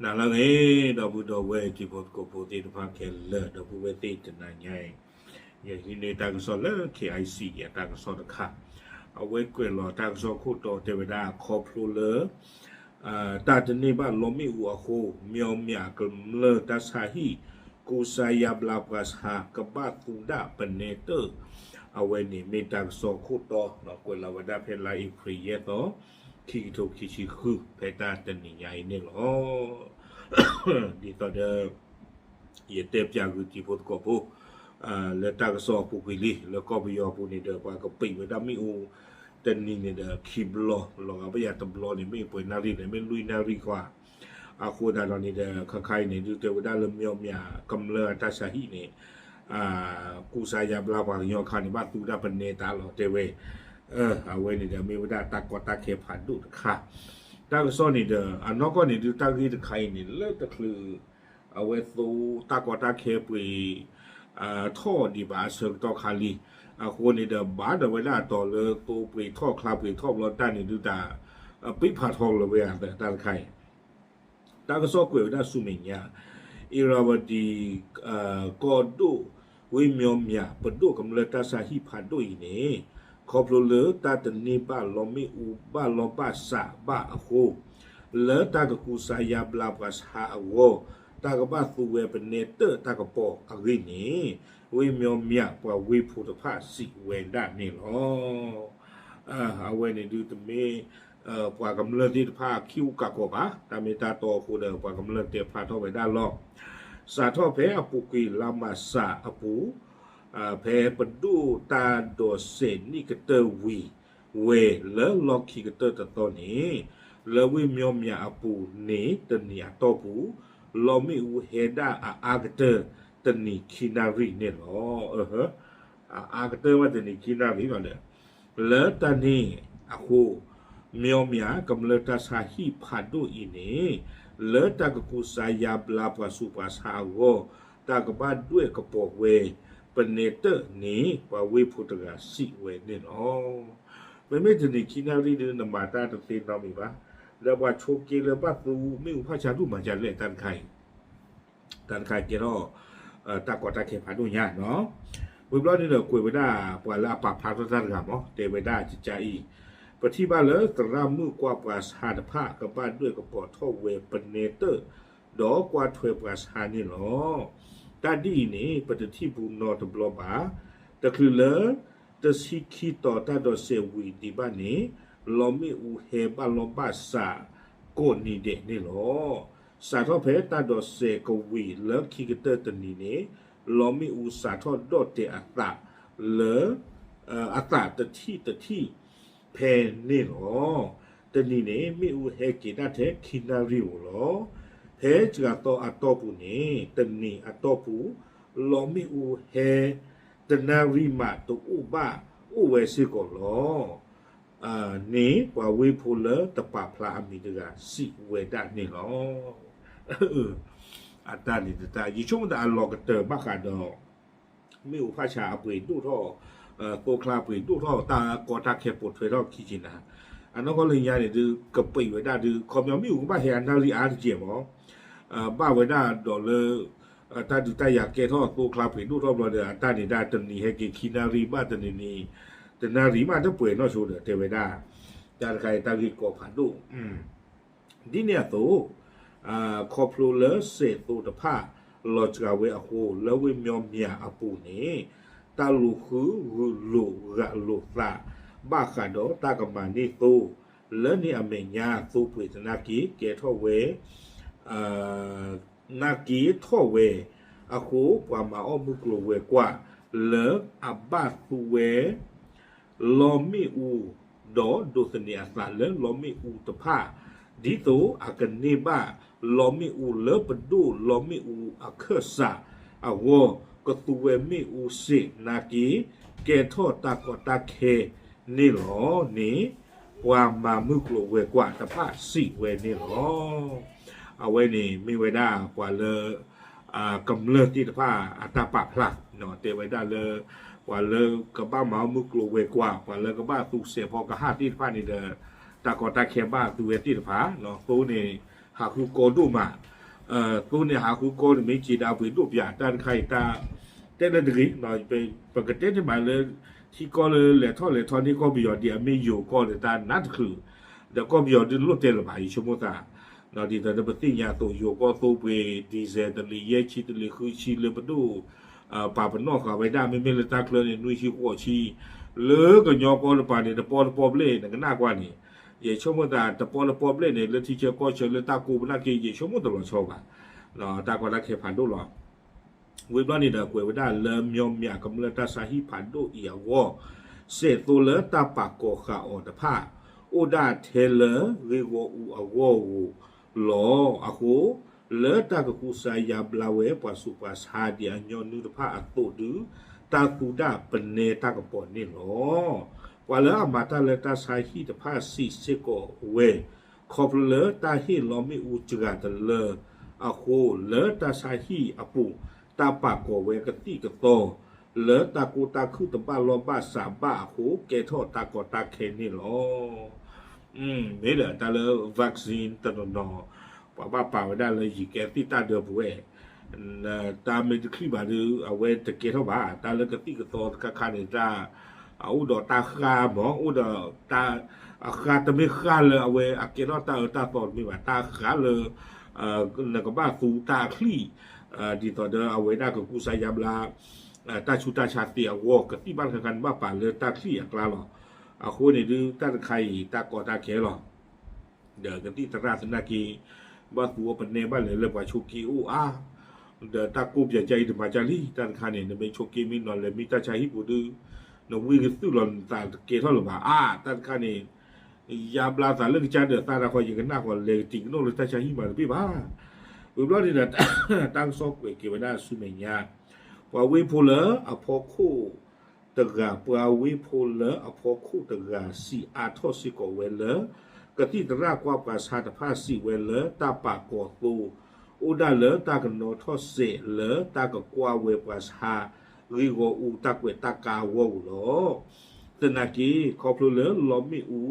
နၤလၢအဂ့ၤ ဒီပုၢ်ဒီဝဲၢ်တံၤဖိသကိးဖိသ့ၣ်တဖၣ်ခဲလၢာ် ဒီပုၢ်ဝဲၢ်သ့ၣ်တနၤညါအံၤ ယဟံးန့ၢ်တၢ်ကစီၣ်လၢ K I C အတၢ်ကစီၣ်တခါ, အဝဲကွဲးလီၤတၢ်ကစီၣ်ခိၣ်တီတဲဝဲဒၣ်ခီဖျိလၢ တၢ်တန့ၢ်ဘၣ်လီမ့ၣ်အူအဃိ မၠီမၠးကမျၢၢ်တၢ်ဆါဟံၣ် ကူစါယါဘျါပှၤဆါ ကဘၣ်သူဒၣ်ပနဲတၢၣ်, အဝဲန့ၣ်မ့ၢ်တၢ်ကစီၣ်ခိၣ်တီ ကွဲးလီၤဝဲဒၣ်ဖဲလါအ့ဖြ့ၣ်ယဲၢ်သီ ခံကထိခံဆံဃု ဖဲတၢ်တနံၤညါအံၤန့ၣ်လီၤ. ဒ်သိးဒီး ယတဲပၠးဂုာ်တံၤဖိသကိးဖိ လၢတၢ်ကစီၣ်အပူၤကွံာ်လံ လၢကီၢ်ပယီၤအပူၤန့ၣ်ဒီး ပှၤကပံာ်ဝဲဒၣ်မ့ၣ်အူ တနံၤန့ၣ်ဒီး ခံဘျီ လီၤဂာ်ဘၣ်ယၤတဘျီန့ၣ် မ့ၢ်ပှဲၤနၣ်ရံၣ်လဲၣ် မ့ၢ်လွံၢ်နၣ်ရံၣ်ကွၢ်, အဃိသတးဒီးန့ၣ်ဒီး ခါခါအံၤန့ၣ် ဒုးတဲဝဲဒၣ်လၢမၠီမၠးကမျၢၢ်အတၢ်ဆါဟံၣ်န့ၣ် ကူစါယါဘျါပှၤကညီအခါန့ၣ် ဘၣ်သူဒၣ်ပနဲတၢ်လီၤတဲဝဲ, အဝဲန့ၣ်ဒီးမ့ၢ်ဝဲဒၣ်တၢ်ကီတၢ်ခဲဖးဒိၣ်တခါ, တၢ်ကစီၣ်န့ၣ်ဒီး အနီၢ်ကီၢ်န့ၣ်ဒုး တၢ်ဂ့ၢ်တခါအံၤန့ၣ် လၢတချုး အဝဲသိတၢ်ကီတၢ်ခဲပှ့ၤ ထီၣ်ဒံးဘၣ်အဆၢကတီၢ်ခါလံ, အဃိန့ၣ်ဒီး ဘၣ်ဒီးဝဲဒၣ်အတီၤလၢသိပှ့ၤထီၣ်ချါပှ့ၤထီၣ်ဘျီတၢ်န့ၣ်ဒုးတၢ် ပံဖးထီလၢဝဲအသးတၢ်တခါအံၤ တၢ်ကစီၣ်ကွဲးဝဲဒၣ်ဆူမဲာ်ညါ, အ့ရဝတံ ကီၢ်ဒိၣ် ဝ့ၢ်မၠီမၠး ပဒိၣ်ကမျၢၢ်တၢ်ဆါဟံၣ်ဖးဒိၣ်အံၤန့ၣ် ခီဖျိလၢတၢ်တန့ၢ်ဘၣ်လီမ့ၣ်အူဘၣ်လီဘၣ်စးဘၣ်အဃိ လၢတၢ်ကကူစါယါဘျါပှၤဆါအဂီၢ် တၢ်ကဘၣ်သူဝဲပနဲတၢၣ်တၢ်ကပီၤအဂ့ၢ်န့ၣ် ဝ့ၢ်မၠီမၠးပှၤဝ့ၢ်ဖိတဖၣ်စံးဝဲဒၣ်န့ၣ်လီၤ. အဝဲန့ၣ်ဒုးတမ့ၢ် ပှၤကမျၢၢ်သ့ၣ်တဖၣ်ခံအိၣ်ကးကီးဘၣ်, တၢ်မ့ၢ်တၢ်တီအဃိဒီး ပှၤကမျၢၢ်တဲဖျါထီၣ်ဝဲဒၣ်လီၤ. စးထီၣ်ဖဲအပူၤကွံာ်လါမၢ်ၡးအပူၤ ဖဲပဒိၣ်တၢ်ဒိးစဲးနံၣ်ကတၢၢ်ဝံၤဝဲလၢလီၢ်ခံကတၢၢ်တသီန့ၣ် လၢဝ့ၢ်မၠီမၠးအပူၤန့ၣ် တနံၤအတီၢ်ပူၤ လီမ့ၣ်အူဟဲဒၣ်အအါကတၢၢ်တနံၤခံနၣ်ရံၣ်န့ၣ်လီၤ. အအါကတၢၢ်ဘၣ်တနံၤခံနၣ်ရံၣ်လီၤဒီး လၢတၢ်န့ၣ်အဃိ မၠီမၠးကမျၢၢ်တၢ်ဆါဟံၣ်ဖးဒိၣ်အံၤန့ၣ် လၢတၢ်ကကူစါယါဘျါပှၤဆူးပှၤဆါအဂီၢ် တၢ်ကဘၣ်ဒွဲၣ်ကပီၤဝဲ ပနဲတၢၣ်န့ၣ် ပှၤဝ့ၢ်ဖိတဂၤစံးဝဲန့ၣ်လီၤ. မ့မ့ၢ်တနံၤခံနၣ်ရံၣ်ဒုး နမၤတၢ်တသ့နီတမံၤဘၣ်, ဒီးပှၤဆိးက့လၢဘၣ်သူမ့ၣ်အူဖးဆါဒူၣ်မၤဒ်လဲၣ်တၢ်တခါအံၤ တၢ်တခါကဲထီၣ် တၢ်ကီတၢ်ခဲဖးဒိၣ်ညါနီၤ. ဝံၤဘျီန့ၣ်ဒီးကွဲးဝဲဒၣ် ပှၤလၢအပာ်ဖျါထီၣ်တၢ်တဂၤမး တဲဝဲဒၣ်ကကအံၤ, ပထံၣ်ဘၣ်လၢသရၣ်မုၣ်ကွၢ်ပှၤဆါတဖၣ် ကဘၣ်ဒွဲၣ်ကပီၤထီၣ်ဝဲပနဲတၢၣ် ဒီးကွၢ်ထွဲပှၤဆါန့ၣ်လီၤ. တၢ်ဒ်အံၤန့ၣ် ပတထံၣ်ဘူးနီတဘျီဘၣ်. တချုးလၢ တဆံခံတီၤတၢ်ဒိးစဲးဝံၤဒံးဘၣ်န့ၣ် လီမ့ၣ်အူဟဲဘၣ်လီဘၣ်စး ကိးနံၤဒဲးန့ၣ်လီၤ. စးထီၣ်ဖဲတၢ်ဒိးစဲးကဝံၤလၢခံကတၢၢ်တနံၤန့ၣ် လီမ့ၣ်အူစးထီၣ်ဒီၣ်တဲာ်အသးလၢ အသးတထံၣ်တထံၣ်ဖဲန့ၣ်လီၤ. တနံၤန့ၣ် မ့ၣ်အူဟဲက့ၤဒၣ်ထဲခံနၣ်ရံၣ်ဧိၤလီၤ. ဖဲစှၤသီအတီၢ်ပူၤန့ၣ် တနံၤအတီၢ်ပူၤ လီမ့ၣ်အူဟဲ တနၣ်ရံၣ်မးတအိၣ်ဘၣ်အိၣ်ဝဲစ့ၢ်ကီးလီၤ. န့ၣ်ပှၤဝ့ၢ်ဖိလၢတပာ်ဖျါအမံၤတဂၤစံးဝဲဒၣ်န့ၣ်လီၤ. အတၢ်န့ၣ်တတၢ် ယဆိကမိၣ်သးအလီၤကတၢၢ်ဘၣ်ဃးဒီး မ့ၣ်အူဖးဆါအပှ့ၤဒိၣ်ထီၣ် သိချါပှ့ၤဒိၣ်ထီၣ် တၢ်ကီတၢ်ခဲပိာ်ထွဲထီၣ်ခံက့ၤနၤ, အနီၢ်ကီၢ်လၢညါန့ၣ်ဒုး ကပံာ်ဝဲဒၣ်ဒုး ခီပညီမ့ၣ်အူကဘၣ်ဟဲအနၣ်ရံၣ်အါတက့ၢ်မး ဘၣ်ဝဲဒၣ်ဒီးလၢ တၢ်ဒုးတၢ်ယၤကဲထီၣ်သိချါပှ့ၤဒိၣ်ထီၣ်ဘျီဒီး အတၢ်န့ၣ်ဒၣ်တနံၤဟဲက့ၤခံနၣ်ရံၣ်ဘၣ်တနံၤန့ၣ် တနၣ်ရံၣ်မးတပှဲၤနီၢ်ဆိဒီးတဲဝဲဒၣ် တၢ်တခါအံၤတၢ်ဂ့ၢ်ကီဖးဒိၣ် ဒ်န့ၣ်အသိး ခီဖျိလၢစဲးသိတဖၣ် လီၤစှၤဝဲအဃိ လၢဝ့ၢ်မၠီမၠးအပူၤန့ၣ် တၢ်လူၤဃုလိာ်ဂာ်လိာ်သး ဘၣ်ဃးဒီးတၢ်ကမၤန့ၢ်သိ လၢန့ၣ်အမဲာ်ညါ သိပှ့ၤတနၢ်က့ ကဲထီၣ်ဝဲ နၢ်က့ထီၣ်ဝဲအဃိ ပှၤမၤအီၣ်မုၢ်ကျိၤဝဲၤကွာ် လၢအဘၣ်သူဝဲ လီမ့ၣ်အူ ဒီးဒိးသန့ၤအသးလၢလီမ့ၣ်အူတဖၣ် ဒ်သိးအကန့ၢ်ဘၣ်လီမ့ၣ်အူလၢပဒိၣ်လီမ့ၣ်အူအခၢၣ်စးအဂီၢ် ကသူဝဲမ့ၣ်အူစ့းနၢ်က့ ကဲထီၣ်တၢ်ကီတၢ်ခဲန့ၣ်လီၤန့ၣ် ပှၤမၤမုၢ်ကျိၤဝဲၤကွာ်တဖၣ်စံးဝဲန့ၣ်လီၤ. အဝဲန့ၣ်မ့ၢ်ဝဲဒၣ်ပှၤလၢ ကမျၢၢ်သ့ၣ်တဖၣ်အတၢ်ပာ်ဖျါ တဲဝဲဒၣ်လၢ ပှၤလၢကဘၣ်မၤအီၣ်မုၢ်ကျိၤဝဲၤကွာ် ပှၤလၢကဘၣ်သူစဲးဖီကဟၣ်သ့ၣ်တဖၣ်န့ၣ်ဒီး တၢ်ကီတၢ်ခဲဘၣ်သူဝဲသ့ၣ်တဖၣ် သိန့ၣ် ဟးဃုကီဒိၣ်မး, သိန့ၣ်ဟးဃုကီန့ၣ်မ့ၢ်က့ၤဒီးအပှ့ၤဒိၣ်ပၠး တၢ်တခါအံၤတၢ် တဲလၢတဂ့ၤ, ပကတဲန့ၢ်ဘၣ်လၢ ထံကီၢ်လၢလဲၤထီၣ်လဲၤထီန့ၢ်ကီၢ်ပယီၤဒ်အမ့ၢ်ယိၤကီၢ်န့ၣ် တၢ်နးတချုး, ဒီးကီၢ်ပယီၤဒုးလိၣ်တဲလၢၤဘၣ် ယဆိကမိၣ်သး, ဒ်သိးဒီးပသ့ၣ်ညါအသိး ယိၤကီၢ်သိပှ့ၤ ဒံၣ်စဲးတလံၤယဲၢ်ဆံ တလံၤဃုဆံလၢပဒိၣ် ပာ်ပနီၣ်ဃာ်ဝဲဒၣ် မ့မ့ၢ်လၢတၢ်ချၢန့ၣ် နွံဆံဃိးဆံ, လၢကညီကီၢ်တပၤန့ၣ် တပီတပီဘျဲၣ် နကနၣ်ကွၢ်န့ၣ်, ယဆိကမိၣ်သး တပီတပီဘျဲၣ်န့ၣ် လၢထံဆၢကီၢ်ဆၢလၢတၢ်ကိးပနၢ်က့ ယဆိကမိၣ်တလီၤဆီဘၣ်, တၢ်ကီတၢ်ခဲဖးဒိၣ်လီၤ. ဝံၤဘျီန့ၣ်ဒီး ကွဲးဝဲဒၣ်လၢ မၠီမၠးကမျၢၢ်တၢ်ဆါဟံၣ်ဖးဒိၣ်အံၤအဂီၢ်, စဲးသိလၢတၢ်ပာ်ကီၤဃာ်အီၤတဖၣ် အိၣ်ဒၣ်ထဲလၢဂ့ၢ်ဂီၢ်အူအဂီၢ်ဧိၤလီၤ. အဃိ လၢတၢ်ကကူစါယါဘျါဝဲပှၤဆူးပှၤဆါဒ်အညီနုၢ်တဖၣ်အသိးဒု တၢ်သူဒၣ်ပနဲတၢ်ကပီၤန့ၣ်လီၤ. ပှၤလၢအမၤတၢ်လၢတၢ်ဆါဟံၣ်တဖၣ်စံးစ့ၢ်ကီးဝဲ, ခီဖျိလၢတၢ်ဟ့ၣ်လီမ့ၣ်အူစှၤတလၢအဃိ လၢတၢ်ဆါဟံၣ်အပူၤ တၢ်ပာ်ကီၤဝဲကသံၣ်ကသီ လၢတၢ်ကိၢ်တၢ်ခုၣ်တဘၣ်လီၢ်ဘၣ်စးဘၣ်အဃိ ကဲထီၣ်တၢ်ကီတၢ်ခဲန့ၣ်လီၤ. မ့ၢ်ဒီးတၢ်လၢ vaccine တနီၤနီၤ ပှၤဘၣ်ပာ်ဝဲဒၣ်လၢယံာ်ကဲသ့ၣ်တၢ်ဒၢပူၤဝဲ, တၢ်မ့ၢ်တချုးဘၣ်ဒီး အဝဲတကဲထီၣ်ဘၣ်. တၢ်လၢကသံၣ်ကသီတခါခါန့ၣ် တၢ် အိၣ်ဒီးတၢ်ဃါမး အိၣ်ဒီးတၢ် အဃါတမ့ၢ်ဃါလၢအဝဲအကဲထီၣ်တၢ်အၢတၢ်သီတမ့ၢ်ဘၣ်, တၢ်ဃါလၢ နကဘၣ်သူတၢ်အချံၣ်, ဒ်သိးဒီးအဝဲဒၣ်ကကူစါယါဘျါ တၢ်ဆူးတၢ်ဆါသ့အဂီၢ် ကသံၣ်ဘၣ်တခါခါန့ၣ် ဘၣ်ပာ်လၢတၢ်ချံၣ်အကျါလီၤ. အဃိန့ၣ်ဒုး တၢ်တခါအံၤ တၢ်ကီတၢ်ခဲလီၤ. ဒီးကသံၣ်သရၣ်သနာ်က့ ဘၣ်သူအီၤပနဲဘၣ်လဲၤလၢပှၤဆိးက့အိၣ်အါ, ဒီးတၢ်ကိၢ်ပၠးကါအံၤတမၤကါလံ, တၢ်တခါန့ၣ် နမ့ၢ်ဆိးက့မ့ၢ်နီၤလဲၤမံတၢ်ဆါဟံၣ်ပူၤဒုး နဝံကသုၣ်လီၤနသးတကဲထီၣ်လၢၤဘၣ်အါ, တၢ်တခါန့ၣ် ယါဘျါသးလၢကစၢ်ဒၢးသးတၢ်ဃီ ယကနၣ်ဃီလဲၤကတံၤကနိၣ်လၢတၢ်ဆါဟံၣ်မးတဘ့ၣ်ဘၣ်. ဝံၤဘျီန့ၣ်ဒီး တၢ်ကစီၣ်ကွဲးက့ၤဝဲဒၣ်ဆူမဲာ်ညါ, ပှၤဝ့ၢ်ဖိလၢအဖီခိၣ်တဂၤ, ပှၤဝ့ၢ်ဖိလၢအဖီခိၣ်တဂၤ စံးအါထီၣ်စ့ၢ်ကီးဝဲလၢ ကသံၣ်သရၣ်ကွၢ်ပှၤဆါတဖၣ်စံးဝဲလၢ တၢ်ပာ်ကီၤသိ အိၣ်ဒၣ်လၢတၢ်ကနီၣ်ထီၣ်စဲးလၢတၢ်ကကွၢ်ဝဲပှၤဆါ ဂ့ၢ်ဂီၢ်အူတၢ်ကွဲးတၢ်ကါအဂီၢ်ဧိၤလီၤ. သနာ်က့ ခီဖျိလၢလီမ့ၣ်အူ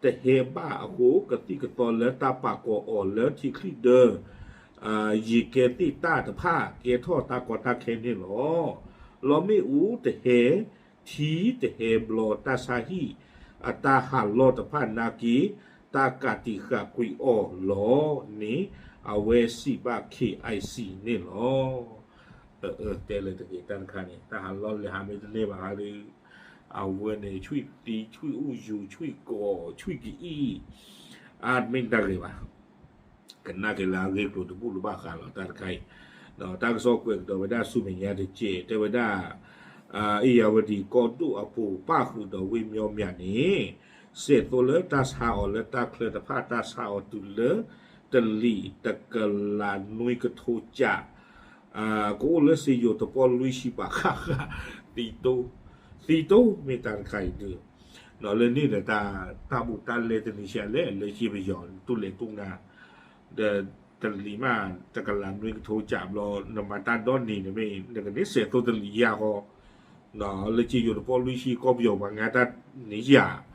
တဟဲဘၣ်အဃိ ကသံၣ်ကသီလၢတၢ်ပာ်ကီၤအီၤလၢထံချံၣ်ဒၢ ယံာ်ကဲသ့ၣ်တၢ်တဖၣ် ကဲထီၣ်တၢ်ကီတၢ်ခဲန့ၣ်လီၤ. လီမ့ၣ်အူတဟဲ, ထံတဟဲဘျီ တၢ်ဆါဟံၣ်အတၢ်ဟးလီၢ်တဖၣ်နာ်က့ တၢ်ကးတံာ်ဃာ်ကွံာ်အီၤလီၤန့ၣ် အဝဲစံးဘၣ် KIC န့ၣ်လီၤ. တဲလၢတဂ့ၤ တၢ်တခါန့ၣ် တၢ်ဟးလီၢ်လဲၤဟးမ့ၢ်တန့ၢ်ဘၣ်ဟးဒီး အဝဲန့ၣ် ဆွံၣ်သံ ဆွံၣ်အူယူၤ ဆွံၣ်ကီၤ ဆွံၣ်ကအံၣ် အါတမ့ၢ်တၢ်ဂ့ၤဘၣ်. ကနၣ်က့ၤလၢအဂ့ၢ်ကျိၤတဘူၣ်လၢၤဘၣ်ဃးလီၤ တၢ်တခါအံၤ, ဒီးတၢ်ကစီၣ်ကွဲးကဒီးဝဲဒၣ်ဆူမဲာ်ညါတက့ၢ် တဲဝဲဒၣ် အ့ၣ်ယၣ်ဝတံၤကီၢ်ဒိၣ်အပူၤ ပၣ်ဃုာ်ဒီးဝ့ၢ်မၠီမၠးန့ၣ် စဲးသိလၢတၢ်ဆါအီၤလၢတၢ်ချၢတဖၣ် တၢ်ဆါအီၤတုၤလၢ တလံာ်တကလးနွံကထိကၠး ကအိၣ်လၢစ့ယိၤတပီၢ်လွံၢ်ဆံဘးဃၣ်ဃၣ် သံတိၢ် သံတိၢ်မ့ၢ်တၢ်တခါအံၤဒုး လၢန့ၣ်ဒီးတၢ် တၢ်ဘူးတၢ်လဲတနံၤဆံးလဲၣ် လၢစ့ပယီၤတူၢ်လဲၤတူၢ်နၤ ဒီးတလံာ်မး တကလးနွံကထိကၠးဘျီ နမၤတၢ်ဒီနံၤန့ၣ်မ့ၢ် နကန့ၢ်စဲးသိတလံာ်ယၤဃီ လၢစ့ယိၤတပီၢ်လွံၢ်ဆံကီၢ်ပယီၤပှၤငါတၢ်န့ၢ်ယၤ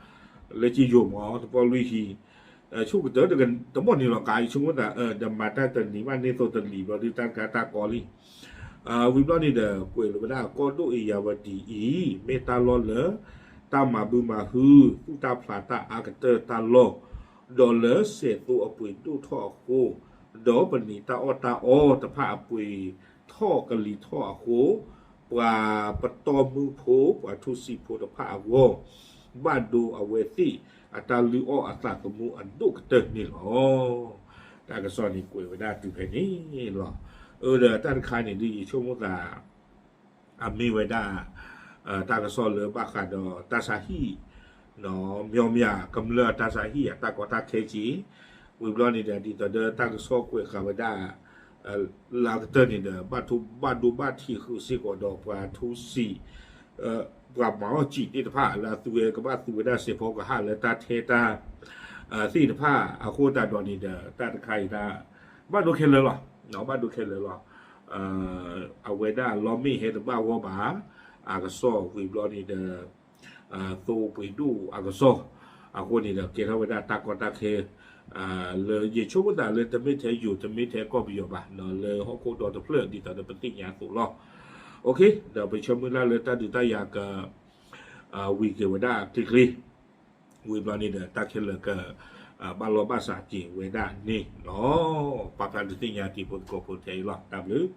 လၢစ့ယိၤမး တပီၢ်လွံၢ်ဆံ ဆိကတၢၢ်တမီၢ်န့ၣ်လီၤ ကးယဆိကမိၣ်သး ဒီးမၤတၢ်တနံၤဘၣ်န့ၢ်သိတလံာ်ဘျီဒုး တၢ်တခါတၢ်ကီလံ ဝံၤဘျီန့ၣ်ဒီး ကွဲးလီၤဝဲဒၣ်ကီၢ်ဒိၣ်အ့ၣ်ယၣ်ဝတံၤအံၤ မ့ၢ်တၢ်လီၢ်လၢ တၢ်မၤဘုမၤဟု သူၣ်တၢ်ဖျးတၢ်အါကတၢၢ်တၢ်လီၢ် ဒီးလၢစဲးသိအပှ့ၤဒိၣ်ထီၣ်အဃိ ဒီးပနံာ်တၢ်အီၣ်တၢ်အီတဖၣ်အပှ့ၤထီၣ်ကလံၤထီၣ်အဃိ ပှၤပတီၢ်မုၢ်ဖိ ပှၤထူစံးဖိတဖၣ်အဂီၢ် ဘၣ်ဒိအဝဲသ့ၣ်အတၢ်လုၢ်အီၣ်အသးသမူအဒိၣ်ကတၢၢ်န့ၣ်လီၤ. တၢ်ကစီၣ်န့ၣ်ကွဲးဝဲဒၣ်တုၤဖဲန့ၣ်လီၤ. အၢဒီးတၢ်တခါန့ၣ်ဒ်ယဆိကမိၣ်သး အမ့ၢ်ဝဲဒၣ် တၢ်ကစီၣ်လၢဘၣ်ဃးဒီးတၢ်ဆါဟံၣ် မၠီမၠးကမျၢၢ်အတၢ်ဆါဟံၣ်အတၢ်ကီတၢ်ခဲက့ၢ် ဝံၤဘျီန့ၣ်ဒီး ဒ်သိးဒီးတၢ်ကစီၣ်ကွဲးဃာ်ဝဲဒၣ် လၢအကတၢၢ်န့ၣ်ဒီး ဘၣ်ဒိဘၣ်ထံးဃုာ်စ့ၢ်ကီးဒီးပှၤထူစံး ပှၤမၤအီၣ်စံာ်သ့ၣ်တဖၣ် လၢအသူဝဲကဘၣ်သူဝဲဒၣ်စဲးဖီကဟၣ်လၢတၢ်ထဲတၢ် သ့ၣ်တဖၣ် အဃိသတးဒီးန့ၣ်ဒီး တၢ်တခါအံၤဒၣ် ဘၣ်ဒိခဲလၢာ်လီၤ. ဘၣ်ဒိခဲလၢာ်လီၤ. အဝဲဒၣ်လီမ့ၣ်ဟဲတဘၣ်ဂီၢ်ဘၣ် အကစီၣ်ဝံၤဘျီန့ၣ်ဒီး သိပှ့ၤဒိၣ်အကစီၣ် အဃိန့ၣ်ဒီး ကဲထီၣ်ဝဲဒၣ်တၢ်ကီတၢ်ခဲ လၢယဆိကမိၣ်သးလၢတမ့ၢ်ထဲယိၤ တမ့ၢ်ထဲကီၢ်ပယီၤဘၣ် ဒီးလၢဟီၣ်ခိၣ်ဒီတဖျၢၣ် ဒ်သိးဒီးပသ့ၣ်ညါအသိးလီၤ. ဒီးပဆၢမုၢ်လၢ်လၢတၢ်ဒုးတၢ်ယၤက ဝံၤက့ၤဝဲဒၣ်ချ့ချ့ ဝံၤဘျီန့ၣ်ဒီး တၢ်ခဲလၢာ်က ဘၣ်လီၢ်ဘၣ်စးက့ၤဝဲဒၣ်န့ၣ်လီၤ. ပာ်ဖျါဒုးသ့ၣ်ညါတံၤဖိသကိးဖိထဲအံၤလီၤ. တၢ်ဘျုး